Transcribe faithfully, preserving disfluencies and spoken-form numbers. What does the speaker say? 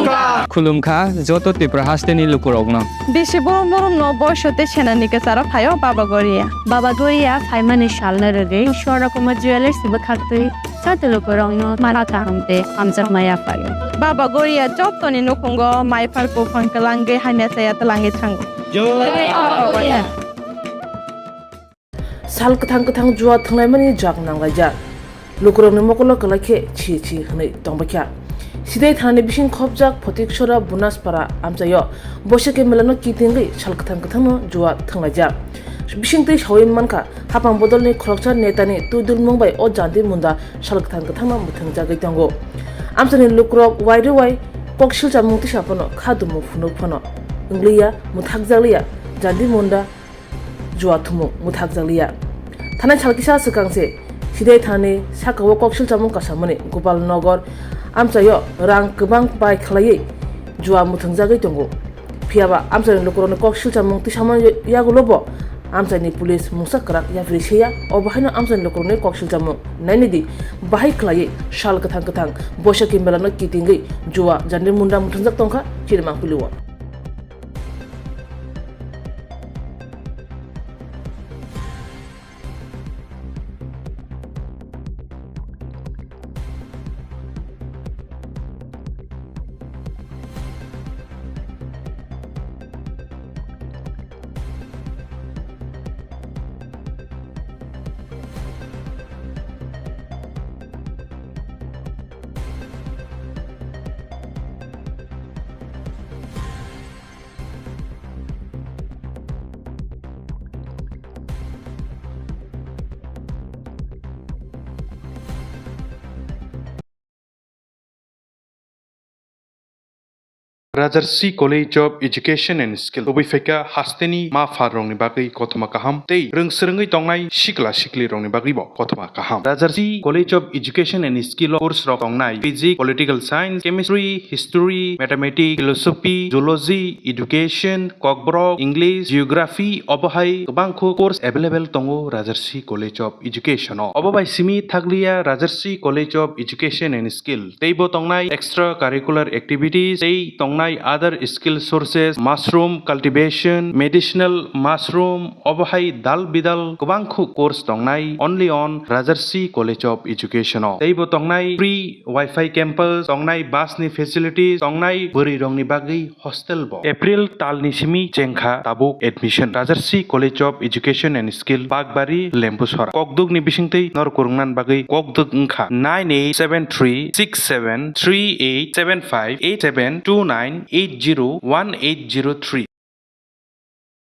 Khulumkha joto Tripura hasteni lukurokno. Bisi borom borom no boiso tei senani kwcharo phaio Baba Goria. Baba Goria phaimani salno rwgwi Swarna Kumar Jewellers ni bwkhaktwi joto lukurokno mara kaham tei hamjakma yaphaio. Baba Goria jotoni nukhungo maiphar buphang kwlangwi hamya chaya twlangwi thango. Sal kwthang kwthang jua thwnglaimani jak nanglaijak. Lukurokni mokolo kwlai khe chi chi hwnwi tongbaikha. Sidai thanani bising khopjak Photiksora Bunaspara amchaio boisakhe melano kitingwi sal kwthang kwthangno jua thwnglaijak. Bisingtwi sawi mankha, hapang bodolni khoroksa netani twidulmung bai o jandi munda sal kwthang kwthangno mwthwngjagwi tongo. Amchaini lukurok wairwi wai koksil chamung tisa phano kha dumu phunuk phano wngliya, mwthakjakliya, jandi munda jua thumung mwthakjakliya. Thanai sal kisa swkang se Sidai thani saka-o koksil chamung kasamani Gopal Nagar amchaio rang kwbang bai khlaiwi jua mwthwngjagwi tongo. Phiyaba amchaini lukurokni koksil chamung tisamani yagulo bo amchaini police mungsa kwrak yaphri seiya. Obo haino amchaini lukurokni koksil chamung nainidi bahai khlaiwi sal kwthang kwthang Boisakhi melano kitingwi jua jandi munda mwthwngjak tongkha chini mangpili-o. Rajarsi College of Education and Skill tubui phaikha hasteni ma pharrokni bagwi kothoma kaham tei rwngswrwngwi tongnai sikla siklirokni bagwibo kothoma kaham. Rajarsi College of Education and Skill o course rok tongnai Physics, Political Science, Chemistry, History, Mathematics, Philosophy, Zoology, Education, Kokborok, English, Geography, obo hai kwbangkho course available tongo Rajarsi College of Education o. Obo bai simi thakliya Rajarsi College of Education and Skill teibo tongnai extra curricular activities tei tongnai other skill sources, mushroom cultivation, medicinal mushroom, obo hai dal bidal kwbangkho course tongnai only on Rajarsi College of Education o. Teibo tongnai free Wi-Fi campus, tongnai bus ni facilities, tongnai bwrwi rokni bagwi hostel bo. April talni simi chengkha tabuk admission. Rajarsi College of Education and Skill, Pakbari, Lembusora. Kokdwkni bisingtwi nor kwrwngna bagwi kokdwk wngkha nine eight seven three six seven three eight seven five eight seven two nine eight zero one eight zero three.